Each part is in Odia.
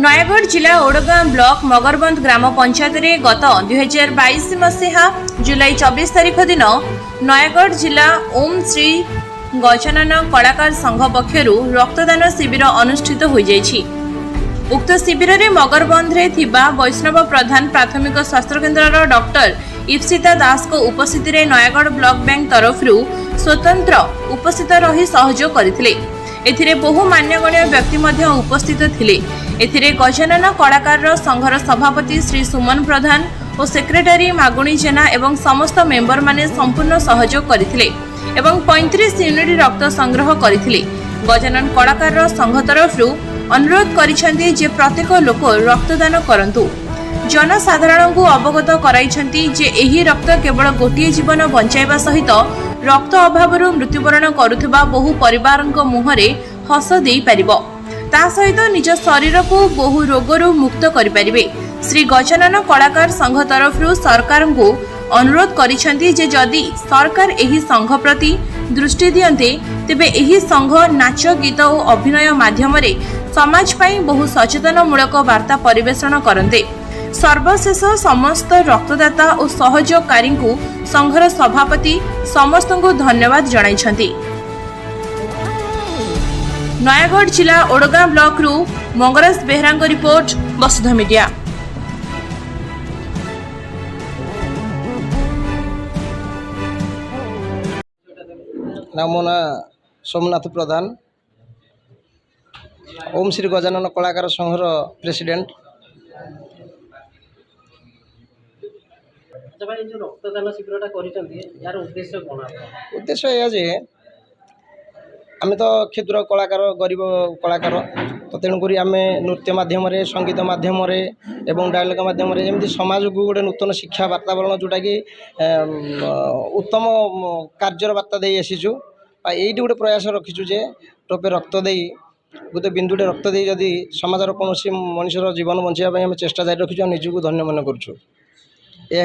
ନୟାଗଡ଼ ଜିଲ୍ଲା ଓଡ଼ଗାଁ ବ୍ଲକ ମଗରବନ୍ଦ ଗ୍ରାମ ପଞ୍ଚାୟତରେ ଗତ 2022 ମସିହା ଜୁଲାଇ 24 ତାରିଖ ଦିନ ନୟାଗଡ଼ ଜିଲ୍ଲା ଓମ୍ ଶ୍ରୀ ଗଜାନନ କଳାକାର ସଂଘ ପକ୍ଷରୁ ରକ୍ତଦାନ ଶିବିର ଅନୁଷ୍ଠିତ ହୋଇଯାଇଛି। ଉକ୍ତ ଶିବିରରେ ମଗରବନ୍ଧରେ ଥିବା ବୈଷ୍ଣବ ପ୍ରଧାନ ପ୍ରାଥମିକ ସ୍ୱାସ୍ଥ୍ୟକେନ୍ଦ୍ରର ଡକ୍ଟର ଇପ୍ସିତା ଦାସଙ୍କ ଉପସ୍ଥିତିରେ ନୟାଗଡ଼ ବ୍ଲକ ବ୍ୟାଙ୍କ ତରଫରୁ ସ୍ୱତନ୍ତ୍ର ଉପସ୍ଥିତ ରହି ସହଯୋଗ କରିଥିଲେ। ଏଥିରେ ବହୁ ମାନ୍ୟଗଣ୍ୟ ବ୍ୟକ୍ତି ମଧ୍ୟ ଉପସ୍ଥିତ ଥିଲେ। ଏଥିରେ ଗଜାନନ କଳାକାରର ସଂଘର ସଭାପତି ଶ୍ରୀ ସୁମନ ପ୍ରଧାନ ଓ ସେକ୍ରେଟାରୀ ମାଗୁଣୀ ଜେନା ଏବଂ ସମସ୍ତ ମେମ୍ବରମାନେ ସମ୍ପୂର୍ଣ୍ଣ ସହଯୋଗ କରିଥିଲେ ଏବଂ 35 ୟୁନିଟ୍ ରକ୍ତ ସଂଗ୍ରହ କରିଥିଲେ। ଗଜାନନ କଳାକାରର ସଂଘ ତରଫରୁ ଅନୁରୋଧ କରିଛନ୍ତି ଯେ ପ୍ରତ୍ୟେକ ଲୋକ ରକ୍ତଦାନ କରନ୍ତୁ। ଜନସାଧାରଣଙ୍କୁ ଅବଗତ କରାଇଛନ୍ତି ଯେ ଏହି ରକ୍ତ କେବଳ ଗୋଟିଏ ଜୀବନ ବଞ୍ଚାଇବା ସହିତ ରକ୍ତ ଅଭାବରୁ ମୃତ୍ୟୁବରଣ କରୁଥିବା ବହୁ ପରିବାରଙ୍କ ମୁହଁରେ ହସ ଦେଇପାରିବ, ତା ସହିତ ନିଜ ଶରୀରକୁ ବହୁ ରୋଗରୁ ମୁକ୍ତ କରିପାରିବେ। ଶ୍ରୀ ଗଜାନନ କଳାକାର ସଂଘ ତରଫରୁ ସରକାରଙ୍କୁ ଅନୁରୋଧ କରିଛନ୍ତି ଯେ ଯଦି ସରକାର ଏହି ସଂଘ ପ୍ରତି ଦୃଷ୍ଟି ଦିଅନ୍ତେ, ତେବେ ଏହି ସଂଘ ନାଚ, ଗୀତ ଓ ଅଭିନୟ ମାଧ୍ୟମରେ ସମାଜ ପାଇଁ ବହୁ ସଚେତନମୂଳକ ବାର୍ତ୍ତା ପରିବେଷଣ କରନ୍ତେ। ସର୍ବଶେଷ ସମସ୍ତ ରକ୍ତଦାତା ଓ ସହଯୋଗକାରୀଙ୍କୁ ସଂଘର ସଭାପତି ସମସ୍ତଙ୍କୁ ଧନ୍ୟବାଦ ଜଣାଇଛନ୍ତି। ନୟାଗଡ଼ ଜିଲ୍ଲା ଓଡ଼ଗାଁ ବ୍ଲକରୁ ମଙ୍ଗରାଜ ବେହେରାଙ୍କ ରିପୋର୍ଟ, ବସୁଧା ମିଡିଆ। ନା, ମୋ ନାଁ ସୋମନାଥ ପ୍ରଧାନ, ଓମ୍ ଶ୍ରୀ ଗଜାନନ କଳାକାର ସଂଘର ପ୍ରେସିଡେଣ୍ଟ। ଆଚ୍ଛା ଭାଇ, ଏ ଯେଉଁ ରକ୍ତଦାନ ଶିବିରଟା କରିଛନ୍ତି, ଏହାର ଉଦ୍ଦେଶ୍ୟ କ'ଣ ଆପଣଙ୍କର? ଉଦ୍ଦେଶ୍ୟ ଏଇଆ ଯେ ଆମେ ତ କ୍ଷୁଦ୍ର କଳାକାର, ଗରିବ କଳାକାର ତ, ତେଣୁକରି ଆମେ ନୃତ୍ୟ ମାଧ୍ୟମରେ, ସଙ୍ଗୀତ ମାଧ୍ୟମରେ ଏବଂ ଡାଇଲଗ୍ ମାଧ୍ୟମରେ ଯେମିତି ସମାଜକୁ ଗୋଟେ ନୂତନ ଶିକ୍ଷା ବାତାବରଣ, ଯେଉଁଟାକି ଉତ୍ତମ କାର୍ଯ୍ୟର ବାର୍ତ୍ତା ଦେଇ ଆସିଛୁ। ଆଉ ଏଇଠି ଗୋଟେ ପ୍ରୟାସ ରଖିଛୁ ଯେ ଟୋପେ ରକ୍ତ ଦେଇ, ଗୋଟେ ବିନ୍ଦୁଟେ ରକ୍ତ ଦେଇ ଯଦି ସମାଜର କୌଣସି ମଣିଷର ଜୀବନ ବଞ୍ଚାଇବା ପାଇଁ ଆମେ ଚେଷ୍ଟା ଜାରି ରଖିଛୁ ଆଉ ନିଜକୁ ଧନ୍ୟ ମନେ କରୁଛୁ ଏ।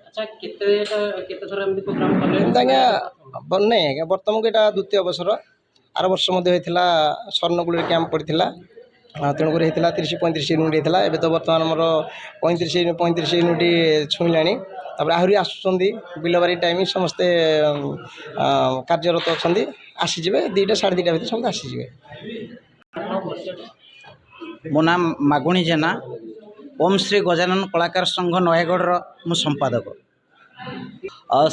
ଆଚ୍ଛା, କେତେଟା କେତେ ଥର ଏମିତି ପ୍ରୋଗ୍ରାମ୍ କଲେ? ଏମିତି ଆଜ୍ଞା, ନାଇଁ ଆଜ୍ଞା, ବର୍ତ୍ତମାନକୁ ଏଇଟା ଦ୍ୱିତୀୟ ଅବସର। ଆର ବର୍ଷ ମଧ୍ୟ ହେଇଥିଲା, ସ୍ୱର୍ଣ୍ଣକୁଳରେ କ୍ୟାମ୍ପ ପଡ଼ିଥିଲା। ତେଣୁକରି ହେଇଥିଲା 30-35 ୟୁନିଟ୍ ହେଇଥିଲା। ଏବେ ତ ବର୍ତ୍ତମାନ ଆମର 35 ୟୁନିଟ୍ ଛୁଇଁଲାଣି। ତାପରେ ଆହୁରି ଆସୁଛନ୍ତି। ବିଲବାରି ଟାଇମ୍, ସମସ୍ତେ କାର୍ଯ୍ୟରତ ଅଛନ୍ତି, ଆସିଯିବେ। 2ଟା 2:30 ଭିତରେ ସମସ୍ତେ ଆସିଯିବେ। ଆପଣଙ୍କ ପରିଚୟଟା? ମୋ ନାଁ ମାଗୁଣୀ ଜେନା। ଓମ୍ ଶ୍ରୀ ଗଜାନନ କଳାକାର ସଂଘ ନୟାଗଡ଼ର ମୁଁ ସମ୍ପାଦକ।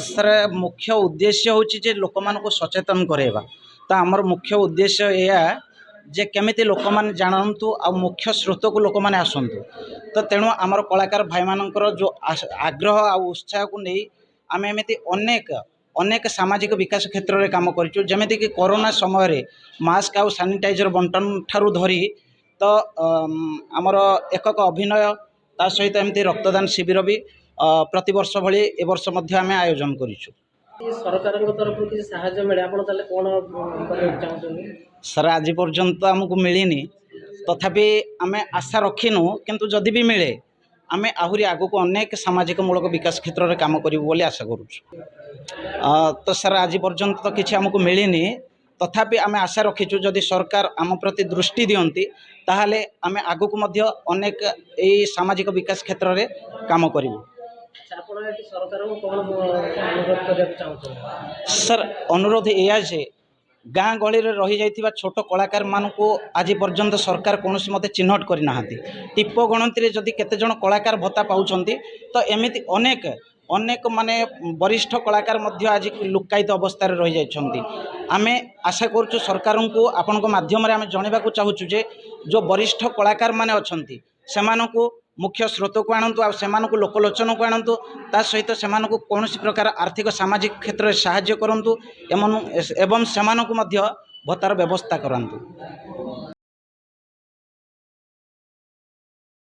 ସାର୍, ମୁଖ୍ୟ ଉଦ୍ଦେଶ୍ୟ ହେଉଛି ଯେ ଲୋକମାନଙ୍କୁ ସଚେତନ କରାଇବା। ତ ଆମର ମୁଖ୍ୟ ଉଦ୍ଦେଶ୍ୟ ଏଇଆ ଯେ କେମିତି ଲୋକମାନେ ଜାଣନ୍ତୁ ଆଉ ମୁଖ୍ୟ ସ୍ରୋତକୁ ଲୋକମାନେ ଆସନ୍ତୁ। ତ ତେଣୁ ଆମର କଳାକାର ଭାଇମାନଙ୍କର ଯେଉଁ ଆଗ୍ରହ ଆଉ ଉତ୍ସାହକୁ ନେଇ ଆମେ ଏମିତି ଅନେକ ଅନେକ ସାମାଜିକ ବିକାଶ କ୍ଷେତ୍ରରେ କାମ କରିଛୁ, ଯେମିତିକି କରୋନା ସମୟରେ ମାସ୍କ ଆଉ ସାନିଟାଇଜର ବଣ୍ଟନ ଠାରୁ ଧରି ତ ଆମର ଏକକ ଅଭିନୟ, ତା ସହିତ ଏମିତି ରକ୍ତଦାନ ଶିବିର ବି ପ୍ରତିବର୍ଷ ଭଳି ଏ ବର୍ଷ ମଧ୍ୟ ଆମେ ଆୟୋଜନ କରିଛୁ। ସରକାରଙ୍କ ତରଫରୁ କିଛି ସାହାଯ୍ୟ ମିଳେ, ଆପଣ ତାହେଲେ କ'ଣ କରିବାକୁ ଚାହୁଁଛନ୍ତି? ସାର୍, ଆଜି ପର୍ଯ୍ୟନ୍ତ ଆମକୁ ମିଳିନି। ତଥାପି ଆମେ ଆଶା ରଖିନୁ, କିନ୍ତୁ ଯଦି ବି ମିଳେ ଆମେ ଆହୁରି ଆଗକୁ ଅନେକ ସାମାଜିକ ମୂଳକ ବିକାଶ କ୍ଷେତ୍ରରେ କାମ କରିବୁ ବୋଲି ଆଶା କରୁଛୁ। ତ ସାର୍, ଆଜି ପର୍ଯ୍ୟନ୍ତ ତ କିଛି ଆମକୁ ମିଳିନି। ତଥାପି ଆମେ ଆଶା ରଖିଛୁ, ଯଦି ସରକାର ଆମ ପ୍ରତି ଦୃଷ୍ଟି ଦିଅନ୍ତି, ତାହେଲେ ଆମେ ଆଗକୁ ମଧ୍ୟ ଅନେକ ଏଇ ସାମାଜିକ ବିକାଶ କ୍ଷେତ୍ରରେ କାମ କରିବୁ। ଆଚ୍ଛା, ଆପଣ ଏଠି ସରକାରଙ୍କୁ କ'ଣ ଅନୁରୋଧ କରିବାକୁ ଚାହୁଁଛନ୍ତି? ସାର୍, ଅନୁରୋଧ ଏଇଆ ଯେ ଗାଁ ଗହଳିରେ ରହିଯାଇଥିବା ଛୋଟ କଳାକାରମାନଙ୍କୁ ଆଜି ପର୍ଯ୍ୟନ୍ତ ସରକାର କୌଣସି ମତେ ଚିହ୍ନଟ କରିନାହାନ୍ତି। ଟିପ ଗଣତିରେ ଯଦି କେତେଜଣ କଳାକାର ଭତ୍ତା ପାଉଛନ୍ତି, ତ ଏମିତି ଅନେକ ଅନେକ ମାନେ ବରିଷ୍ଠ କଳାକାର ମଧ୍ୟ ଆଜି ଲୁକ୍କାୟିତ ଅବସ୍ଥାରେ ରହିଯାଇଛନ୍ତି। ଆମେ ଆଶା କରୁଛୁ, ସରକାରଙ୍କୁ ଆପଣଙ୍କ ମାଧ୍ୟମରେ ଆମେ ଜଣାଇବାକୁ ଚାହୁଁଛୁ ଯେ ଯେଉଁ ବରିଷ୍ଠ କଳାକାରମାନେ ଅଛନ୍ତି, ସେମାନଙ୍କୁ ମୁଖ୍ୟ ସ୍ରୋତକୁ ଆଣନ୍ତୁ ଆଉ ସେମାନଙ୍କୁ ଲୋକଲୋଚନକୁ ଆଣନ୍ତୁ। ତା ସହିତ ସେମାନଙ୍କୁ କୌଣସି ପ୍ରକାର ଆର୍ଥିକ ସାମାଜିକ କ୍ଷେତ୍ରରେ ସାହାଯ୍ୟ କରନ୍ତୁ ଏବଂ ସେମାନଙ୍କୁ ମଧ୍ୟ ଭତ୍ତାର ବ୍ୟବସ୍ଥା କରାନ୍ତୁ।